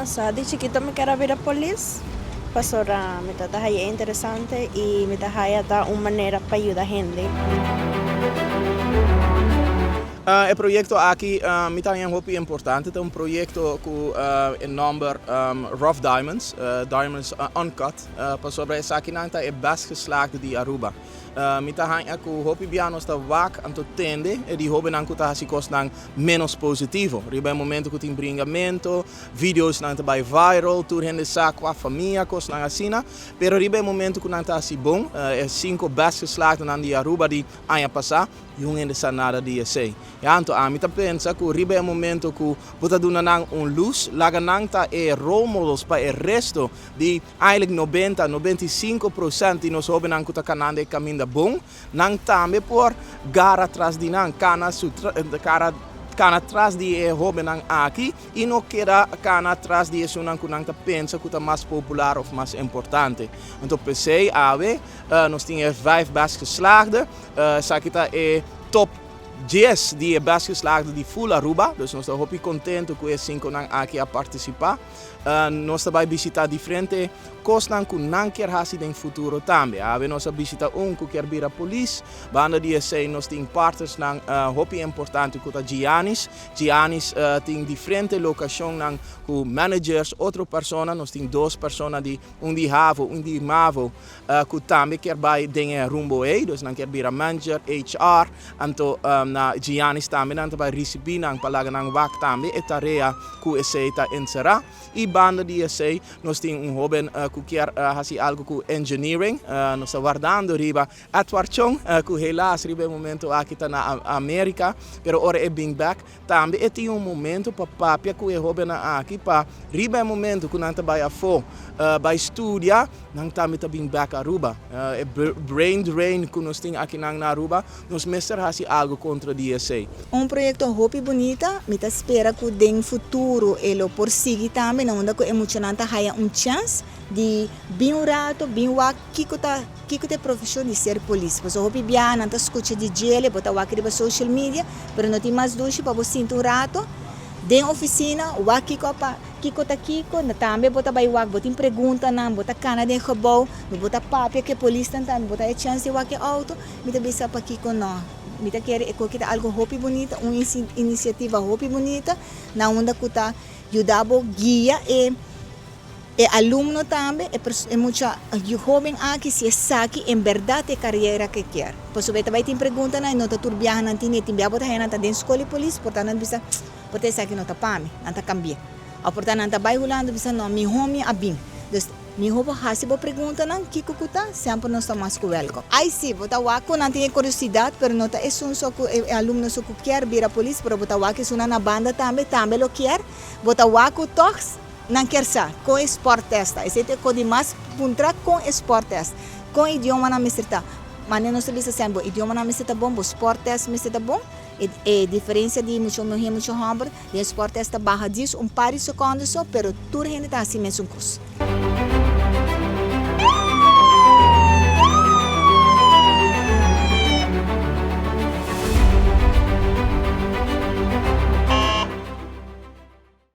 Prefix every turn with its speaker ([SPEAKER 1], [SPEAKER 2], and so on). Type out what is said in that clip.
[SPEAKER 1] No sa, di chikito mi ker a bira polis pasobra mi ta ta haya interesante y mi ta haya ta un manera pa yuda hende.
[SPEAKER 2] E proyecto aki mi ta haña hopi importante, ta un proyecto cu e nomber Rough Diamonds, Diamonds Uncut, pasobra esakinan ta e best geslaagde di Aruba. Mi ta haña ku hopi bia nos ta wak anto tende e di hobennan ku ta hasi kosnan ménos positivo. Riba e momento ku tin bringamento, videosnan ta bai viral, tur hende sa kua famia, kosnan asina. Pero riba e momento ku nan ta hasi bon, e sinku best geslaagdenan di Aruba di aña pasá, Niun hende sa nada di esei. Ya, anto ami ta pensa ku riba e momento ku bo ta duna nan un lus, laga nan ta e role models pa e resto di eigenlijk 90, 95% di nos hobennan ku ta kanando e kaminda bon, nan tambe por gara tras di nan, kana su kara kana tras di e hobennan aki i no keda kana tras di esunnan ku nan ta pensa ku ta mas popular òf mas importante. Anto p'esei awe nos tin e vijf best geslaagde. Esaki ta e top 10 di e best geslaagde di full Aruba. Dus nos ta hopi contento cu e cinconan aki a participa. Nos ta bay bishita diferente cosnan cu nan kier haci den futuro tambe. Awe nos a bishita un cu kier bira polis. Banda di esey nos tin partnersnan hopi importante cu ta Giannis. Giannis tin diferente locacionnan cu managers, otro persona. Nos tin dos persona di un di havo, un di mavo. Cu tambe kier bay den e rumbo ey, dus nan kier bira manager, HR, anto na Giannis tambe nan ta bay ricibi nan pa laga nan wak tambe e tarea cu esey ta encera. Y banda di esey nos tin un hoben cu kier haci algo cu engineering, nos ta wardando riba Edward Chong cu helaas riba e momento aki ta na America, pero ora e bin bek Tambe e tin un momento pa papia ku e hóbennan aki pa riba e momento ku nan ta bai afó bai studia, nan tambe ta bin bèk Aruba. E brain drain ku nos tin akinan na Aruba, nos mester hasi algu kontra di esei.
[SPEAKER 3] Un proyekto hopi bunita, mi ta spera ku den futuro e lo por sigui tambe na unda ku e muchanan ta haya un chèns di bin un rato, bin wak kiko ta Kiko ta e profeshon di ser polis? Pasobra hopi biaha nan ta skucha di djele, bo ta wak riba social media, pero no tin mas dushi pa bo sinta un rato den ofisina, wak kiko a pa, kiko ta kiko, tambe bo ta bai wak, bo tin preguntanan, bo ta kana den gebou, bo ta papia ku e polisnan tambe, bo ta e chèns di wak e outo, mi ta bisa pakiko no. Mi ta kere e koki ta algu hopi bunita, un inisiativa hopi bunita, na unda ku ta yuda bo guia e. E alumno tambe, e e mucha hoben aki si e saki en berdad e carera ke kier. Pasobra e ta bay tin preguntanan y no ta tur biaha nan tin e tin biaha bo ta haya nan ta den scol y polis por ta nan bisa por ta esaki no ta pa mi, nan ta cambia. Of por ta nan ta bay Hulanda bisa no miho mi a bin. Dus miho bo haci bo preguntanan kico cu ta semper nos ta mas cu welcome. Ay si, bo ta wak cu nan tin e curiosidad pero no ta esun so cu e alumno so cu kier bira polis pero bo ta wak esunnan na banda tambe tambe lo kier. Bo ta wak cu toch. Nan kier sa kon e sport test ta. Esei ta e kos di mas puntra kon e sport test. Kon idiomanan mester ta. Manera nos ta bisa semper bo idiomanan mester ta bon, bo sport test mester ta bon. E e diferencia di mucha muher mucha homber den sport test ta baha dies un par di secondo so pero tur hende ta haci mesun cos.